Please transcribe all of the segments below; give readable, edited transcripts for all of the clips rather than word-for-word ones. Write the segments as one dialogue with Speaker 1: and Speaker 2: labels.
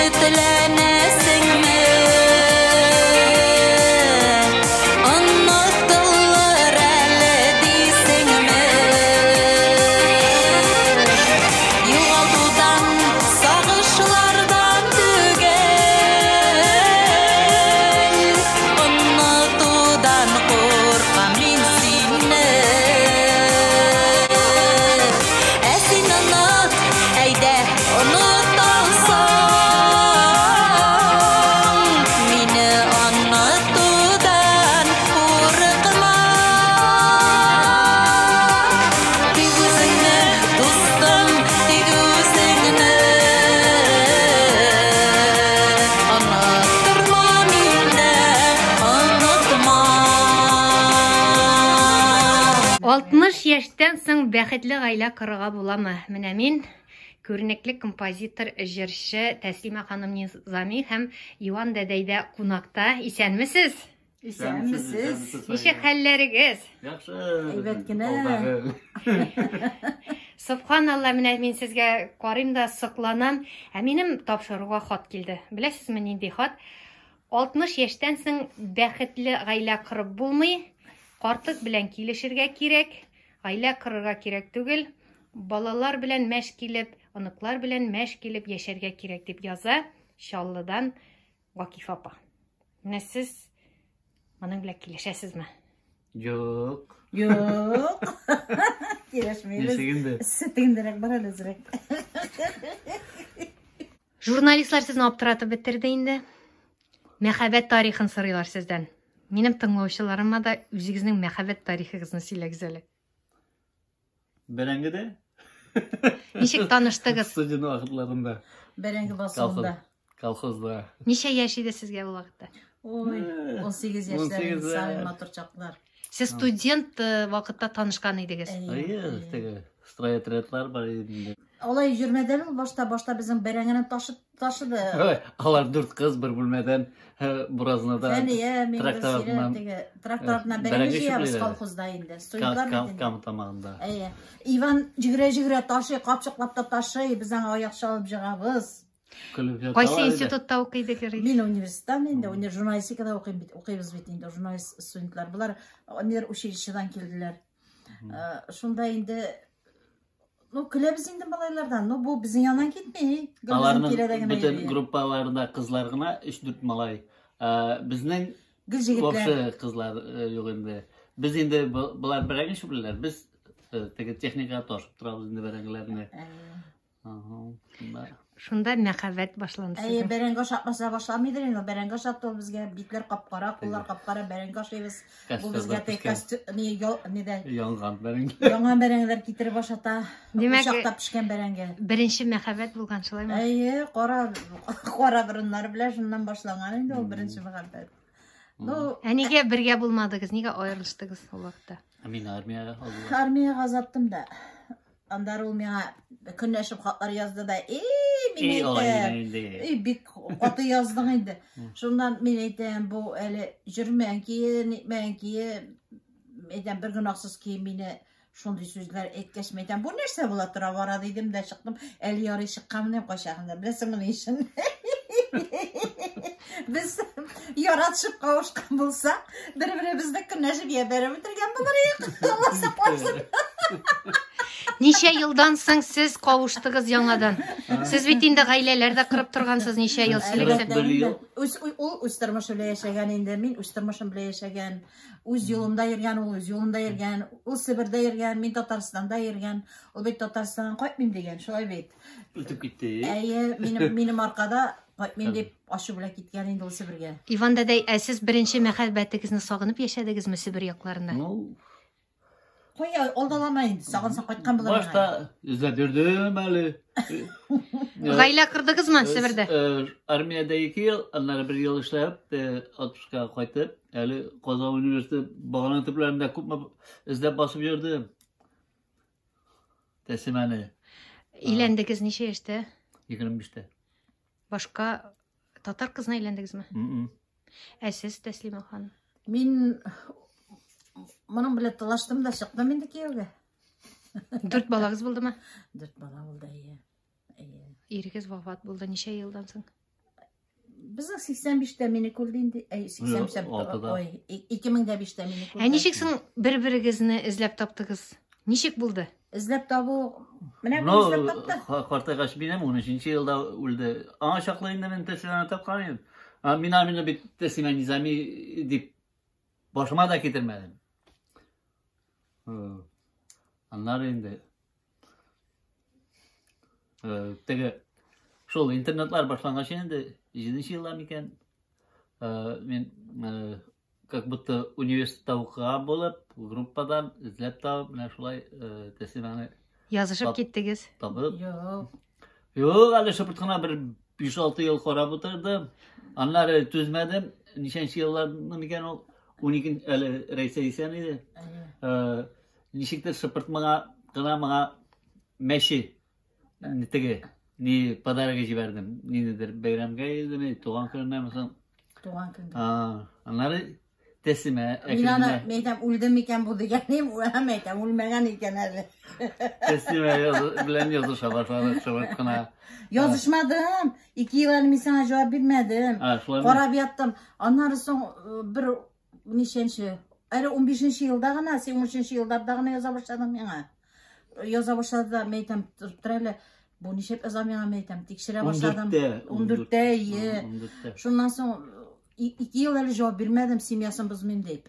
Speaker 1: Өметләнәсеңме? Онытылыр әле дисеңме? Югалтудан, сагышлардан түгел, Онытудан куркам мин сине. Ә син оныт, әйдә, оныталсаң, мине онытудан курыкма. Тик үзеңне, дустым, тик үзеңне оныттырма мине, онытма.
Speaker 2: 60 яшьтән соң бәхетле гаилә корырга буламы? Менә мин күренекле композитор, җырчы Тәслимә ханым Низами һәм Иван дәдәйдә кунакта. Исәнмесез?
Speaker 3: Исәнмесез.
Speaker 2: Ничек хәлләрегез?
Speaker 3: Яхшы.
Speaker 4: Әйбәт кенә.
Speaker 3: Алдагы.
Speaker 2: Субханалла, менә мин сезгә карыйм да сокланам. Ә минем тапшыруга хат килде. Беләсезме нинди хат? 60 яшьтән соң бәхетле гаилә корып булмый. Картлык белән килешергә кирәк, гаилә корырга кирәк түгел. Балалар белән мәш килеп, оныклар белән мәш килеп яшәргә кирәк дип яза Чаллыдан Вакиф апа. Менә сез моның белән килешәсезме?
Speaker 3: Юк.
Speaker 4: Юк. Килешмибез.
Speaker 3: Ничек инде?
Speaker 4: Сөтеңдерәк бар әле әзрәк.
Speaker 2: Журналистлар сезне аптыратып бетерде инде. Мәхәббәт тарихын сорыйлар сездән. Минем тыңлаучыларыма да үзегезнең мәхәббәт тарихыгызны сөйләгез әле.
Speaker 3: Бәрәңгедә?
Speaker 2: Ничек таныштыгыз?
Speaker 3: Студент вакытларында.
Speaker 4: Бәрәңге басуында.
Speaker 3: Колхозда.
Speaker 2: Ничә яшь иде сезгә ул вакытта?
Speaker 4: Ой, 18 яшьләр
Speaker 3: 18
Speaker 4: самый матур чаклар.
Speaker 2: Сез студент вакытта танышкан идегез.
Speaker 3: Әйе, теге стройотрядлар бар иде инде.
Speaker 4: Алай йөрмәде ул башта, башта безнең бәрәңгене ташыды.
Speaker 3: Ой, алар дүрт кыз бер бүлмәдән буразнада.
Speaker 4: Фәния, мин
Speaker 3: трактор
Speaker 4: Гөлсирә,
Speaker 3: артыннан,
Speaker 4: теге трактор артыннан бәрәңге
Speaker 3: бәрәңге
Speaker 4: җыябыз
Speaker 3: чүплиләр.
Speaker 4: колхозда инде. Студентлар бит инде.
Speaker 3: Кам тамагында.
Speaker 4: Әйе. Иван җигерә-җигерә ташый, капчыклап та ташый, без аңа аяк чалып җыгабыз.
Speaker 3: Көлеп яталар
Speaker 2: Кайсы
Speaker 3: иде.
Speaker 2: институтта укый идегез?
Speaker 4: Мин университеттан инде, журналистикада укыйм бит, укыйбыз бит инде, журналист студентлар. Болар ниләр училищедан килделәр. Шунда инде, ну, көләбез инде малайлардан. Ну, бу безнең яннан китми. Гел безнең
Speaker 3: Аларның
Speaker 4: тирәдә генә
Speaker 3: бөтен
Speaker 4: йөри.
Speaker 3: группаларында кызлар гына, 3-4 малай. Безнең
Speaker 4: Гел җегетләр.
Speaker 3: вообще кызлар юк инде. Без инде болар бәрәңге чүплиләр. Без теге техникага ташып торабыз инде бәрәңгеләрне. Ага, шунда.
Speaker 2: Шунда мәхәббәт башланды
Speaker 4: Әйе,
Speaker 2: сезнең.
Speaker 4: бәрәңге ашатмаса башламыйдыр инде. Бәрәңге ашатты ул безгә. Битләр кап-кара, куллар кап-кара, бәрәңге ашыйбыз. Бу
Speaker 3: Костюмда
Speaker 4: безгә теге
Speaker 3: пешкән.
Speaker 4: костю-, не, ял, нидә?
Speaker 3: Янган бәрәңге.
Speaker 4: Яңа бәрәңгеләр китереп ашата.
Speaker 2: Димәк,
Speaker 4: Учакта пешкән бәрәңге.
Speaker 2: Беренче мәхәббәт булган шулаймы?
Speaker 4: Әйе, кара, кара борыннары белән шуннан башланган инде ул беренче мәхәббәт. Ну,
Speaker 2: Ә нигә бергә булмадыгыз? Нигә аерылыштыгыз ул вакытта?
Speaker 3: Мин армиягә алдылар.
Speaker 4: Армиягә озаттым да. Аннары ул миңа көнләшеп хатлар язды да, "Эй, мин
Speaker 3: Эй, алай
Speaker 4: әйтәм,
Speaker 3: инде.
Speaker 4: эй, бик каты яздың инде." Шуннан мин әйтәм, бу әле йөрмән кие, нитмән кие, әйтәм, бер гөнаһсыз кие мине шундый сүзләр әйткәч, мин әйтәм, бу нәрсә була тора бара дидем дә чыктым. Әле ярый чыкканмын дип кайчагында, беләсеңме ни өчен? Без яратышып кавышкан булсак, бер-беребезне көнләшеп ябәреп бетергән булыр идек. Алла сакласын.
Speaker 2: Ничә елдан соң сез кавыштыгыз яңадан? Сез бит инде гаиләләр дә корып торгансыз ничә ел
Speaker 4: Әлбәттә
Speaker 2: сөйләсә.
Speaker 3: Бер
Speaker 4: инде.
Speaker 3: ел.
Speaker 4: Үз, ул үз тормышы белән яшәгән инде, мин үз тормышым белән яшәгән. Үз юлымда йөргән, ул үз юлында йөргән. Ул Себердә йөргән, мин Татарстанда йөргән. Ул бит Татарстаннан кайтмыйм дигән, шулай бит.
Speaker 3: Үтеп китте.
Speaker 4: Әйе, минем аркада кайтмыйм дип ачу белән киткән инде ул Себергә.
Speaker 2: Иван дәдәй, ә сез беренче мәхәббәтегезне сагынып яшәдегезме Себер якларында?
Speaker 3: Ну,
Speaker 4: Кая алдалама инде, сагынсаң кайткан булыр.
Speaker 3: башта эзләп йөрдем әле.
Speaker 2: Гаилә кордыгызмы Себердә?
Speaker 3: Армиядә 2 ел, аннары 1 ел эшләп, отпускка кайтып, әле Казан университеты багана төпләрендә күпме эзләп басып йөрдем. Тәслимәне.
Speaker 2: Өйләндегез ничә яшьтә?
Speaker 3: 25-тә.
Speaker 2: Башка татар кызына өйләндегезме?
Speaker 3: Мм.
Speaker 2: Ә сез, Тәслимә ханым?
Speaker 4: Мин моның белән талаштым да чыктым инде кияүгә.
Speaker 2: 4 балагыз булдымы?
Speaker 4: 4 бала булды, әйе. Әйе.
Speaker 2: Ирегез вафат булды ничә елдан соң?
Speaker 4: Безнең 85-тә мине күрде инде. Әй, 85-тә,
Speaker 3: Юк, алтыда.
Speaker 4: ой, 2005-тә мине күрде.
Speaker 2: Ә ничек соң бер-берегезне эзләп таптыгыз? Ничек булды?
Speaker 4: Эзләп табу, менә бу
Speaker 3: Ну,
Speaker 4: эзләп тапты.
Speaker 3: картайгач минем 13 елда үлде. Аңа чаклы инде мин Тәслимәне тапкан идем. А мин аны бит Тәслимә Низами дип башыма да китермәдем. Аннары инде теге шул интернетлар башлангач инде 7 елда микән, мин как будто университетта укыган булып, группадан эзләп табып, менә шулай Тәслимәне
Speaker 2: Язышып киттегез.
Speaker 3: табып.
Speaker 4: Юк.
Speaker 3: Юк, әле шыпырт кына бер 5-6 ел карап утырдым. Аннары түзмәдем. Ничәнче елларны микән ул? 12 әле Рәйсә исән иде. Ничектер шыпырт моңа гына моңа мәче теге ни подарок җибәрдем. Ниндидер бәйрәмгә идеме, туган көненәме соң?
Speaker 4: Туган көнгә.
Speaker 3: Аннары Тәслимә
Speaker 4: Мин аны,
Speaker 3: әкрен генә
Speaker 4: мин әйтәм, үлдем микән бу дигәнем, һәм әйтәм, үлмәгән икән әле.
Speaker 3: Тәслимә белән языша башладык шыпырт кына.
Speaker 4: Язышмадым. 2 ел әле мин сиңа җавап бирмәдем.
Speaker 3: Шулаймы?
Speaker 4: Карап яттым. Аннары соң бер ничәнче, әле 15 елда гына, син 13 елларда гына яза башладың миңа. Яза башлады да, мин әйтәм, торып тор әле, бу нишләп яза миңа, мин әйтәм, тикшерә башладым.
Speaker 3: 14-тә,
Speaker 4: 14-тә, ие.
Speaker 3: 14-тә.
Speaker 4: Шуннан соң 2 ел әле җавап бирмәдем, семьясын бозмыйм дип.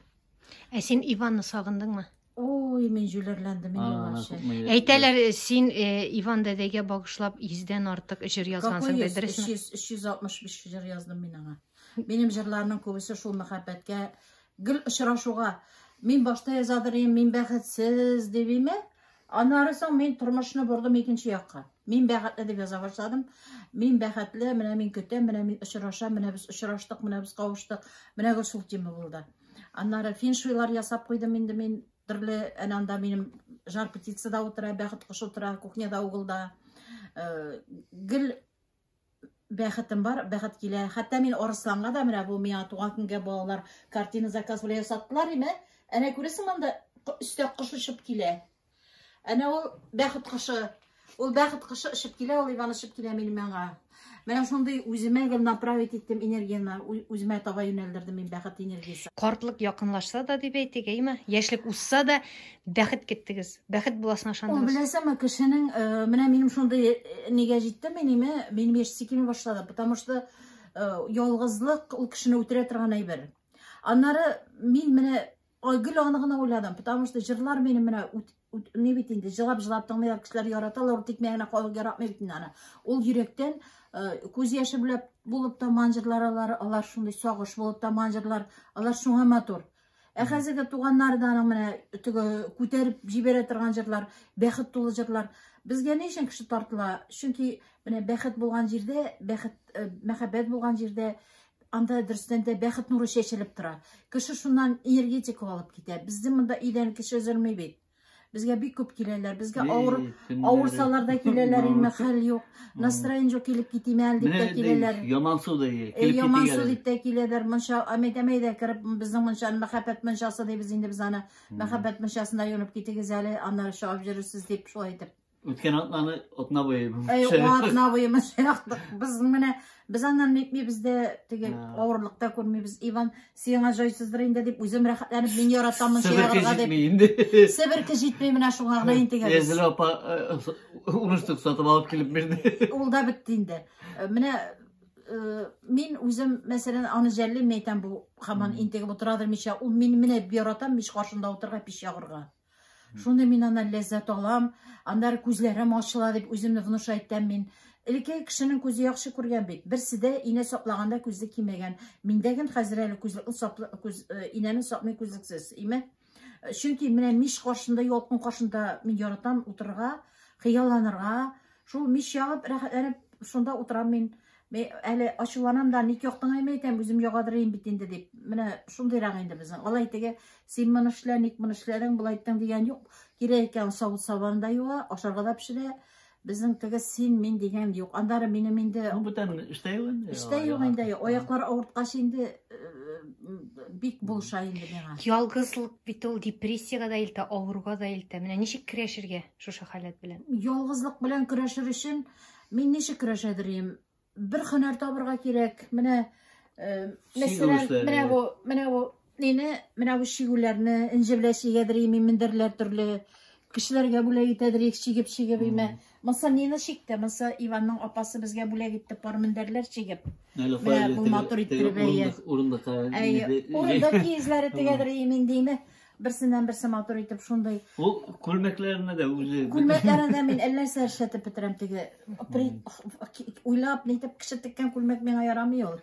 Speaker 2: Ә син Иванны сагындыңмы?
Speaker 4: Ой, мин җүләрләндем инде вообще.
Speaker 2: Әйтәләр, син Иван дәдәйгә багышлап 100-дән артык җыр язгансың,
Speaker 4: Какой
Speaker 2: дөресме?
Speaker 4: 365 җыр яздым мин аңа. Минем җырларның күбесе шул мәхәббәткә, гел очрашуга. Мин башта язадыр идем, мин бәхетсез дип име? Аннары соң мин тормышны бордым икенче якка. Мин бәхетле дип яза башладым. Мин бәхетле, менә мин көтәм, менә мин очрашам, менә без очраштык, менә без кавыштык. Менә гел шул тема булды. Аннары феншуйлар ясап куйдым инде мин. Төрле, әнә анда минем жар птицада утыра, бәхет кошы утыра, кухняда угылда. Гел бәхетем бар, бәхет килә. Хәтта мин Арысланга да менә бу миңа туган көнгә балалар картина заказ белән ясаттылар име? Әнә күрәсең анда өстә кош очып килә. Әнә ул бәхет кошы. Ул бәхет кошы очып килә, ул Иван очып килә минем янга. Менә шундый үземә гел направить иттем энергияне, үземә таба юнәлдердем мин бәхет энергиясе.
Speaker 2: Картлык якынлашса да дип әйтик, әйме? Яшьлек узса да бәхет киттегез. Бәхет буласына
Speaker 4: Ул
Speaker 2: ышандыгыз.
Speaker 4: беләсеңме, кешенең, менә минем шундый нигә җитте мин, име, минем яшьсе килми башлады, потому что ялгызлык ул кешене үтерә торган әйбер. Аннары мин менә гел аны гына уйладым, потому что җырлар минем менә ни бит инде, җылап-җылап тыңлыйлар, кешеләр яраталар, ул тик миңа генә халык яратмый бит инде аны. Ул йөрәктән, күз яше белән булып таман җырлар алар, алар шундый сагыш булып таман җырлар, алар шуңа матур. Ә хәзерге туганнары да аның менә теге күтәреп җибәрә торган җырлар, бәхет тулы җырлар. Безгә ни өчен кеше тартыла? Чөнки менә бәхет булган җирдә, бәхет, мәхәббәт булган җирдә, анда дөрестән дә бәхет нуры чәчелеп тора. Кеше шуннан энергетика алып китә. Безнең монда өйдән кеше өзелми бит. Безгә бик күп киләләр, безгә авырсалар да киләләр, инде хәл юк. Настроение юк, килеп китим әле дип тә киләләр.
Speaker 3: Яман су ди, килеп
Speaker 4: Яман
Speaker 3: китик
Speaker 4: су
Speaker 3: әле.
Speaker 4: дип тә киләләр. Мунча, әмәй дә кереп, безнең мунчаны мәхәббәт мунчасы дибез инде без аны. Мәхәббәт мунчасында юынып китегез әле, аннары чыгып йөрерсез дип шулай итеп.
Speaker 3: Үткән атнаны атна буе.
Speaker 4: Әй, атна буе мунча яктык. Без менә, без аннан нитмибез дә, теге авырлык та күрмибез. Иван, сиңа җайсыздыр инде дип, үзем рәхәтләнеп, мин яратам мунча
Speaker 3: Себерке
Speaker 4: ягырга дип.
Speaker 3: җитми инде.
Speaker 4: Себерке җитми, менә шуңа гына интегәбез.
Speaker 3: Езел апа, унышты сатып алып килеп бирде.
Speaker 4: Ул да бетте инде. Менә, мин үзем, мәсәлән, аны жәллим, мин әйтәм, бу һаман интегеп утырадыр мичә. Ул мин менә яратам мич каршында утырырга, пич ягырга. Шундый мин аннан ләззәт алам, аннары күзләрем ачыла дип үземне внушать итәм мин. Элекке кешенең күзе яхшы күргән бит. Берсе дә инә саплаганда күзе кимәгән. Миндә генә хәзер әле күзлекне саплы, күз, инәне сапмый күзлексез, име? Чөнки менә мич каршында, ялкын каршында мин яратам утырырга, хыялланырга. Шул мич ягып, рәхәтләнеп шунда утырам мин. Мин әле ачуланам да, ник яктың әйме әйтәм, үзем ягадыр инде бит инде дип. Менә шундыйрак инде безнең. Алай теге, син моны эшлә, ник моны эшләдең, болай иттең дигән юк. Кирәк икән савыт сабаны да юа, ашарга да пешерә. Безнең теге син, мин дигән юк. Аннары минем инде
Speaker 3: Ну, бүтән эштә юк инде.
Speaker 4: Эштә юк инде. Аяклар авырткач инде, бик булыша инде миңа.
Speaker 2: Ялгызлык бит ул депрессиягә дә илтә, авыруга да илтә. Менә ничек көрәшергә шушы халәт белән?
Speaker 4: Ялгызлык белән көрәшер өчен мин ничек көрәшәдер идем? Бер һөнәр табырга кирәк. Менә мәсәлән, менә бу, менә бу нине, менә бу чигүләрне энҗе белән чигәдер имин мендәрләр төрле кешеләргә бүләк итәдер чигеп-чигеп име. Монсы нины чикте, монсы Иванның апасы безгә бүләк итте пар мендәрләр чигеп. Менә бу матур иттереп әйе.
Speaker 3: Урындыкка
Speaker 4: урындык киезләре тегәдер имин диме. Берсеннән берсе матур итеп шундый.
Speaker 3: Ул күлмәкләрне дә үзе.
Speaker 4: Күлмәкләрне дә мин әллә нәрсә эшләтеп бетерәм теге. Уйлап нитеп кеше теккән күлмәк миңа ярамый ул.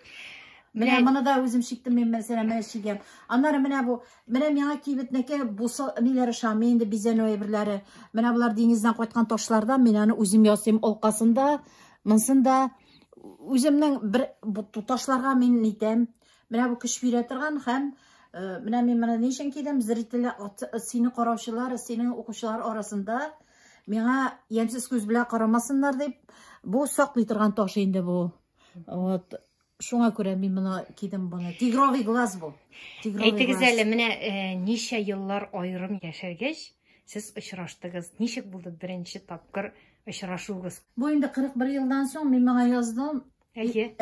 Speaker 4: Менә моны да үзем чиктем мин мәсәлән, менә чигәм. Аннары менә бу, менә миңа кибетнеке бусы ниләр ошамый инде бизәнү әйберләре. Менә болар диңгездән кайткан ташлардан мин аны үзем ясыйм алкасында, монсында үземнең бер бу ташларга мин нитәм. Менә бу көч бирә торган һәм менә мин моны ни өчен кидем? Зрительләр, сине караучылар, синең укучылар арасында миңа ямьсез күз белән карамасыннар дип, бу саклый торган таш инде бу. Вот. Шуңа күрә мин моны кидем моны. Тигровый глаз бу.
Speaker 2: Әйтегез әле, менә ничә еллар аерым яшәгәч, сез очраштыгыз. Ничек булды беренче тапкыр очрашуыгыз?
Speaker 4: Бу инде 41 елдан соң мин моңа яздым.
Speaker 2: Әйе.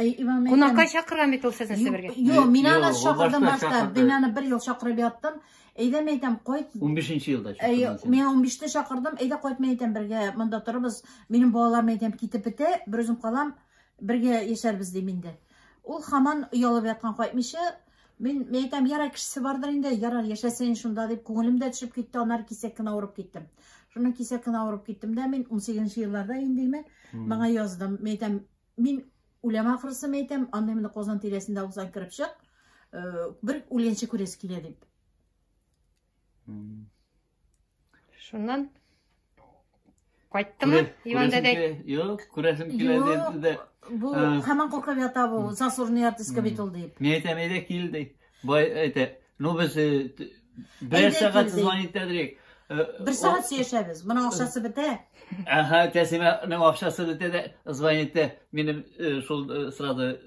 Speaker 2: Кунакка чакырган бит ул сезне Себергә.
Speaker 4: Юк, мин аны чакырдым башта. Мин аны бер ел чакырып яттым. Әйдә, мин әйтәм, кайт.
Speaker 3: 15 елда чакырдым.
Speaker 4: Мин 15-тә чакырдым. Әйдә, кайт, мин әйтәм, бергә монда торыбыз. Минем балалар, мин әйтәм, китеп бетә, бер үзем калам, бергә яшәрбез дим инде. Ул һаман оялып яткан кайтмыйча, мин әйтәм, ярар, кешесе бардыр инде, ярар, яшәсен шунда дип, күңелем дә төшеп китте, аннары кисәк кенә авырып киттем. Шуннан кисәк кенә авырып киттем дә, мин 18 елларда инде, моңа яздым. Мин әйтәм, мин үләм ахрысы, мин әйтәм, анда инде Казан тирәсендә узган кереп чык, бер үлгәнче күрәсе килә дип.
Speaker 2: Шуннан кайттымы Иван дәдәй?
Speaker 3: Юк, күрәсем килә диде дә.
Speaker 4: Бу һаман куркып ята бу, заслуженный артистка бит ул дип.
Speaker 3: Мин әйтәм, әйдә кил ди. Бай әйтә, ну без бер сәгать звонить итәдек.
Speaker 4: Бер сәгать сөйләшәбез. Моның акчасы бетә.
Speaker 3: Ага, Тәсимәнең акчасы бетә дә звонить итә. Минем шул сразу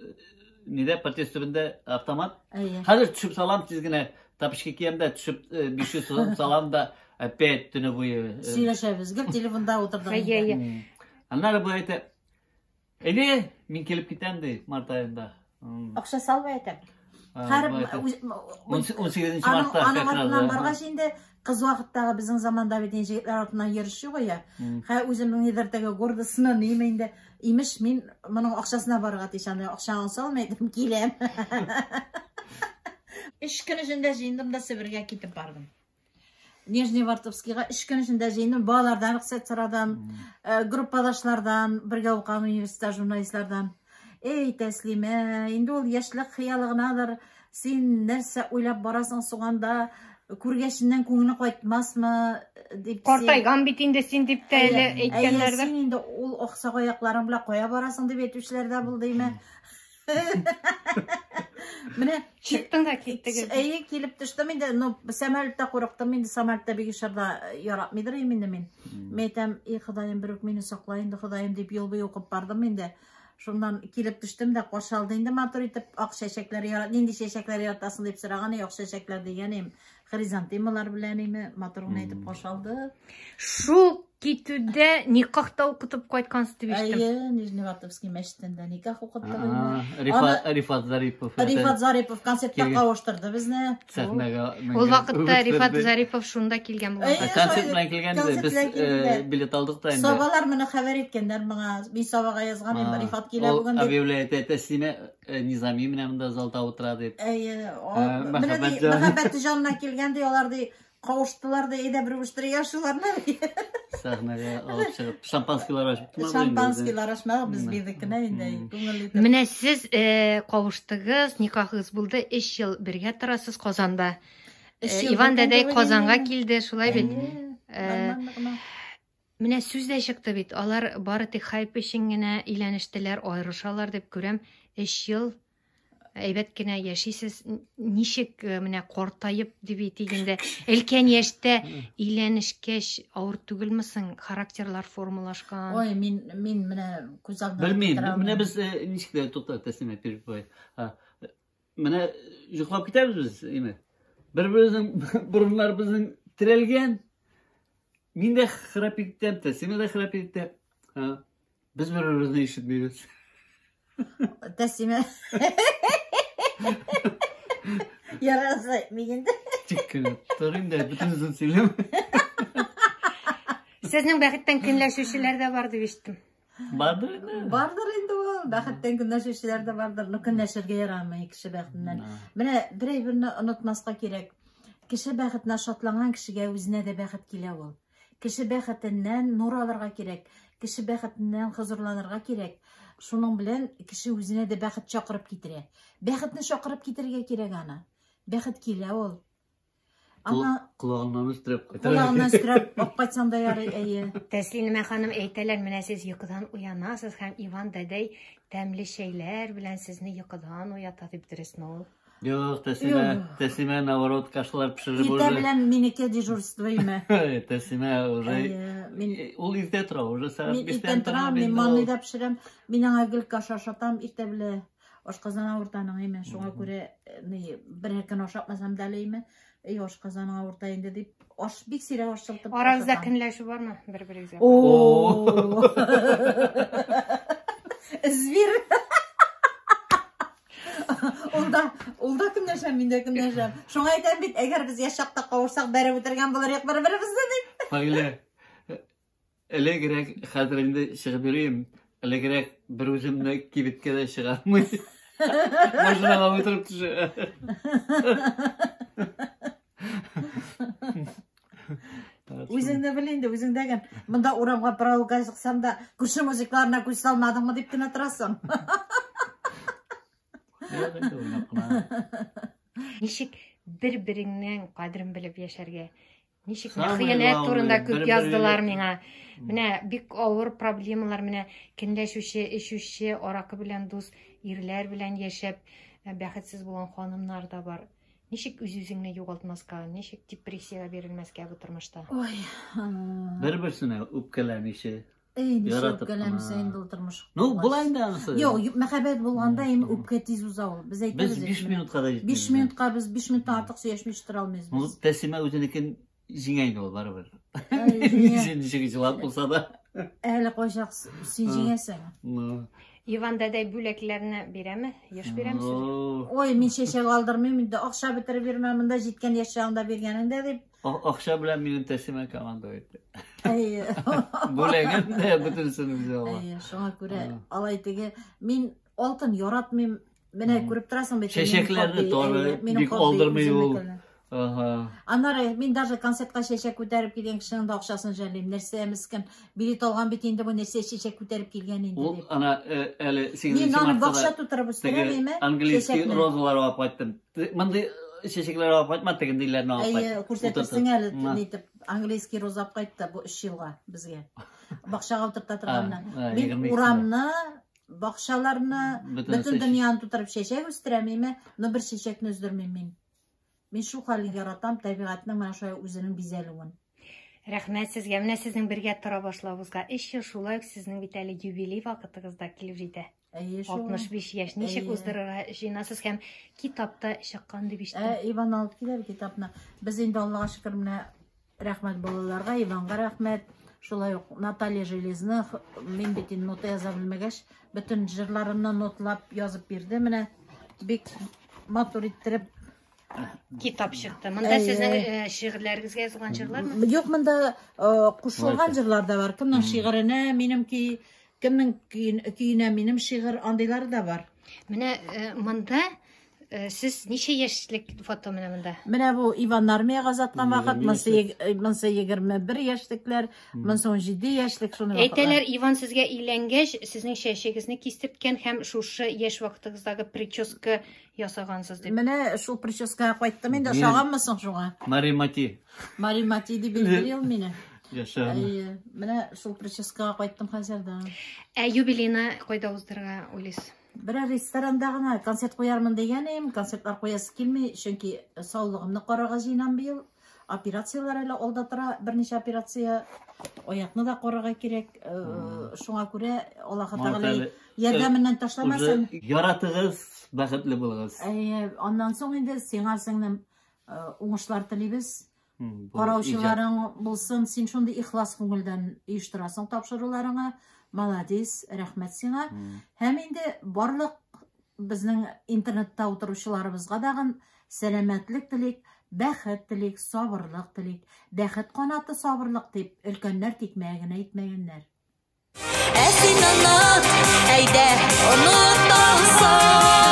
Speaker 3: нидә подъезд төбендә автомат. Хәзер төшеп салам тиз генә тапочка киям дә төшеп 500 сум салам да опять төне буе.
Speaker 4: Сөйләшәбез. Гел телефонда утырдык.
Speaker 2: Әйе.
Speaker 3: Аннары бу әйтә, Әйдә, мин килеп китәм ди март аенда.
Speaker 4: Акча салмый әйтәм. Һәр
Speaker 3: 18 мартта
Speaker 4: аның артыннан баргач инде кыз вакыттагы безнең заманда бит инде егетләр артыннан йөреш юк я. Хә үземнең нидер теге гордостьны ниме инде. Имеш мин моның акчасына барырга тиеш, аны акчаңны салмый әйтәм, киләм. Өч көн эчендә җыендым да Себергә китеп бардым. Нижневартовскийга өч көн эчендә җыендым. Балалардан рөхсәт сорадым, группадашлардан, бергә укыган университетта журналистлардан. Эй, Тәслимә, инде ул яшьлек хыялы гынадыр. Син нәрсә уйлап барасың соң анда? Күргәченнән күңеле кайтмасмы дип.
Speaker 2: Картайган бит инде син дип тә әле әйткәннәрдер.
Speaker 4: Син инде ул аксак аякларың белән кая барасың дип әйтүчеләр дә булды име. Менә
Speaker 2: чыктың да киттегез.
Speaker 4: Әйе, килеп төштем инде. Ну, самолетта курыктым инде, самолетта бик очарда яратмыйдыр инде мин. Мин әйтәм, и Ходаем, берүк мине сакла инде, Ходаем дип юл буе укып бардым инде. Шуннан килеп төштем дә каршы алды инде матур итеп ак чәчәкләр ярат, нинди чәчәкләр яратасың дип сораган, ак чәчәкләр дигән идем. Хризантемалар белән име, матур гына итеп каршы алды.
Speaker 2: Шул китүдә никах та укытып кайткансыз дип ишеттем.
Speaker 4: Әйе, Нижневартовский мәчетендә никах укыттык.
Speaker 3: Рифат Зарипов.
Speaker 4: Рифат Зарипов концертта кавыштырды безне.
Speaker 3: Сәхнәгә.
Speaker 2: Ул вакытта Рифат Зарипов шунда килгән булган.
Speaker 3: Концерт белән килгән иде. Без билет алдык та инде.
Speaker 4: Сабалар моны хәбәр иткәннәр моңа. Мин Сабага язган идем, Рифат килә бүген дип.
Speaker 3: Объявляет Тәслимә Низами менә монда залда утыра дип.
Speaker 4: Әйе, менә мәхәббәт җанына килгән ди, алар ди кавыштылар да, әйдә бер үстерергә шуларны.
Speaker 3: Сәхнәгә алып чыгып, шампанскийлар ачып.
Speaker 4: Шампанскийлар ачмадык, без бирдек кенә инде, күңелле итеп.
Speaker 2: Менә сез кавыштыгыз, никахыгыз булды, 3 ел бергә торасыз Казанда. Иван дәдәй Казанга килде, шулай бит. Менә сүз дә чыкты бит, алар бары тик хайп өчен генә өйләнештеләр, аерышалар дип күрәм. 3 ел әйбәт кенә яшисез. Ничек менә картаеп дип әйтик инде, өлкән яшьтә өйләнешкәч авыр түгелме соң? Характерлар формалашкан.
Speaker 4: Ой, мин менә күз алдыма
Speaker 3: Белмим. Менә без ничек тә тукта Тәслимә перебивай. Менә йоклап китәбез без, име. Бер-беребезнең борыннар безнең терәлгән. Мин дә храп итәм, Тәслимә дә храп итә. Без бер-беребезне ишетмибез.
Speaker 4: Тәслимә. Ярасы, мин инде.
Speaker 3: Тик кенә тор инде, бөтенесен сөйләмә.
Speaker 2: Сезнең бәхеттән көнләшүчеләр дә бар дип ишеттем.
Speaker 3: Бардыр инде.
Speaker 4: Бардыр инде ул. Бәхеттән көнләшүчеләр дә бардыр. Ну, көнләшергә ярамый кеше бәхетеннән. Менә бер әйберне онытмаска кирәк. Кеше бәхетенә шатланган кешегә үзенә дә бәхет килә ул. Кеше бәхетеннән нур алырга кирәк. Кеше бәхетеннән хозурланырга кирәк. Шуның белән кеше үзенә дә бәхет чакырып китерә. Бәхетне чакырып китерергә кирәк аны. Бәхет килә ул. Ана
Speaker 3: Колагыннан өстерәп кайтар.
Speaker 4: колагыннан өстерәп алып кайтсаң да ярый, әйе.
Speaker 2: Тәслимә ханым әйтәләр, менә сез йокыдан уянасыз һәм Иван дәдәй тәмле чәйләр белән сезне йокыдан уята дип дөресме ул?
Speaker 3: Юк, Тәслимә,
Speaker 4: Юк.
Speaker 3: Тәслимә наоборот кашалар пешереп
Speaker 4: Иртә
Speaker 3: уже.
Speaker 4: белән минеке дежурство име.
Speaker 3: Тәслимә уже
Speaker 4: Әйе, мин
Speaker 3: ул иртә тора, уже сәгать
Speaker 4: Мин
Speaker 3: 5-тән
Speaker 4: иртән
Speaker 3: тора
Speaker 4: торам,
Speaker 3: бит
Speaker 4: мин
Speaker 3: ул.
Speaker 4: манныйда пешерәм. Мин аңа гел каша ашатам, иртә белән ашказан авыртаның име. Шуңа күрә ни бер көн ашатмасам да әле име. Эй, ашказаның авырта инде дип, аш бик сирәк аш чылтып
Speaker 2: Арагызда
Speaker 4: ашатам.
Speaker 2: көнләшү бармы бер-берегезгә?
Speaker 4: О! Зверь. Ул да, ул да көнләшәм, мин дә көнләшәм. Шуңа әйтәм бит, әгәр без яшь чакта кавышсак, бәреп үтергән булыр идек бер-беребезне дип.
Speaker 3: Фагилә, элегрәк хәзер инде чыгып йөрим. Элегрәк бер үземне кибеткә дә чыгармый. Машинага утырып төшә.
Speaker 4: Үзеңне бел инде, үзең дәген. Монда урамга прогулка чыксам да, күрше мужикларына күз салмадыңмы дип кенә торасың.
Speaker 3: Юк инде, уйнап кына.
Speaker 2: Ничек бер-береңнең кадерен белеп яшәргә? Ничек менә
Speaker 3: Самое
Speaker 2: хыянәт
Speaker 3: главное,
Speaker 2: турында күп
Speaker 3: бер-береңне-
Speaker 2: яздылар миңа. Менә бик авыр проблемалар, менә көнләшүче, эчүче, аракы белән дус ирләр белән яшәп, бәхетсез булган ханымнар да бар. Ничек үз-үзеңне югалтмаска, ничек депрессиягә бирелмәскә бу тормышта?
Speaker 4: Ой.
Speaker 3: Бер-берсенә үпкәләмичә.
Speaker 4: Эй, ничек
Speaker 3: Яратып
Speaker 4: үпкәләмсә
Speaker 3: кына.
Speaker 4: инде ул тормыш.
Speaker 3: Ну, була инде анысы.
Speaker 4: Юк, мәхәббәт булганда инде үпкә тиз уза ул. Без
Speaker 3: Без
Speaker 4: әйтәбез.
Speaker 3: 5 минутка да җитмибез.
Speaker 4: 5 минутка без 5 минуттан артык сөйләшми тора алмыйбыз.
Speaker 3: Ну,
Speaker 4: без.
Speaker 3: Тәслимә үзенекен җиңә инде ул барыбер.
Speaker 4: Әй, җиңә.
Speaker 3: Ничек җылап булса да.
Speaker 4: Әле кайчак син җиңәсең.
Speaker 3: Ну.
Speaker 2: Иван дәдәй бүләкләрне бирәме? Еш бирәме сезгә?
Speaker 3: О,
Speaker 4: Ой, мин чәчәк алдырмыйм инде, акча бетереп йөрмә, монда җиткән яшь чагында биргәнеңдә дип.
Speaker 3: Акча белән минем Тәслимә команда итте.
Speaker 4: Әй.
Speaker 3: Бүләген дә бөтенесен үзе ала.
Speaker 4: Әй, шуңа күрә алай теге мин алтын яратмыйм. Менә күреп торасың бит. минем
Speaker 3: Чәчәкләрне
Speaker 4: хобби,
Speaker 3: тары
Speaker 4: әйе, минем
Speaker 3: бик
Speaker 4: хобби
Speaker 3: алдырмый ул.
Speaker 4: үземнекене.
Speaker 3: Ага.
Speaker 4: Аннары мин даже концертка чәчәк күтәреп килгән кешенең дә акчасын жәллим. Нәрсә мескен билет алган бит инде бу нәрсә чәчәк күтәреп килгән инде
Speaker 3: Ул
Speaker 4: дип.
Speaker 3: ана әле
Speaker 4: Мин
Speaker 3: 8
Speaker 4: аны
Speaker 3: мартта
Speaker 4: бакча
Speaker 3: да
Speaker 4: тутырып үстерәм
Speaker 3: теге
Speaker 4: име?
Speaker 3: английский
Speaker 4: чәчәкне.
Speaker 3: розалар алып кайттым. Мондый чәчәкләр алып кайтма, тегендейләрне алып
Speaker 4: Әйе,
Speaker 3: кайт.
Speaker 4: күрсәтерсең әле
Speaker 3: Утыртып.
Speaker 4: нитеп английский роза алып кайтты бу 3 елга безгә. Бакчага утырта торганны.
Speaker 3: А,
Speaker 4: Мин
Speaker 3: 22-сендә.
Speaker 4: урамны, бакчаларны,
Speaker 3: Бөтенесе
Speaker 4: бөтен дөньяны тутырып чәчәк үстерәм име, но бер чәчәкне өздермим мин. Мин шул хәл яратам табигатьнең менә шулай үзенең бизәлүен.
Speaker 2: Рәхмәт сезгә. Менә сезнең бергә тора башлавыгызга 3 ел, шулай ук сезнең бит әле юбилей вакытыгыз да килеп җитә.
Speaker 4: Әйе, шул.
Speaker 2: 65 яшь. Ничек
Speaker 4: Әйе.
Speaker 2: уздырырга җыенасыз һәм китапта чыккан дип ишеттем.
Speaker 4: Иван алып килер китапны. Без инде Аллага шөкер менә рәхмәт балаларга, Иванга рәхмәт. Шулай ук Наталья Железных, мин бит инде нота яза белмәгәч, бөтен җырларымны нотлап язып бирде. Менә бик матур иттереп.
Speaker 2: Китап чыкты. Монда
Speaker 4: Әйе.
Speaker 2: сезнең шигырьләрегезгә язылган җырлармы?
Speaker 4: Юк, монда кушылган җырлар да бар. Кемнең шигыренә минем көй, кемнең көенә минем шигырь, андыйлары да бар.
Speaker 2: Менә монда сез ничә яшьлек фото менә монда?
Speaker 4: Менә бу Иван армиягә озаткан вакыт,
Speaker 3: 21
Speaker 4: монсы 21 яшьлекләр, монсы 17 яшьлек шуны вакытлар.
Speaker 2: Әйтәләр, Иван сезгә өйләнгәч, сезнең чәчегезне кистерткән һәм шушы яшь вакытыгыздагы прическа ясагансыз дип.
Speaker 4: Менә шул прическага кайттым инде,
Speaker 3: Мин-
Speaker 4: ошаганмы соң шуңа?
Speaker 3: Мари Мати.
Speaker 4: Мари Мати дип билгели ул мине.
Speaker 3: Яшәгән.
Speaker 4: Әйе, менә шул прическага кайттым хәзер дә.
Speaker 2: Ә юбилейны кайда уздырырга уйлыйсыз?
Speaker 4: Берәр ресторанда гына концерт куярмын дигән идем, концертлар куясы килми, чөнки саулыгымны карарга җыенам быел. Операциялар әле алда тора, берничә операция, аякны да карарга кирәк. Шуңа күрә Аллаһы
Speaker 3: Марат
Speaker 4: Тәгалә
Speaker 3: әле,
Speaker 4: ярдәменнән ташламасын.
Speaker 3: Уже яратыгыз, бәхетле булыгыз.
Speaker 4: Әйе, аннан соң инде сиңа сеңлем уңышлар телибез.
Speaker 3: Бу
Speaker 4: Караучыларың булсын, син шундый ихлас күңелдән оештырасың тапшыруларыңа. Молодец, рәхмәт сиңа. Һәм инде барлык безнең интернетта утыручыларыбызга дагын сәламәтлек телик, бәхет телик, сабырлык телик. Бәхет канаты сабырлык дип өлкәннәр тикмәгә генә әйтмәгәннәр.
Speaker 1: Ә син оныт, әйдә, оныталсаң.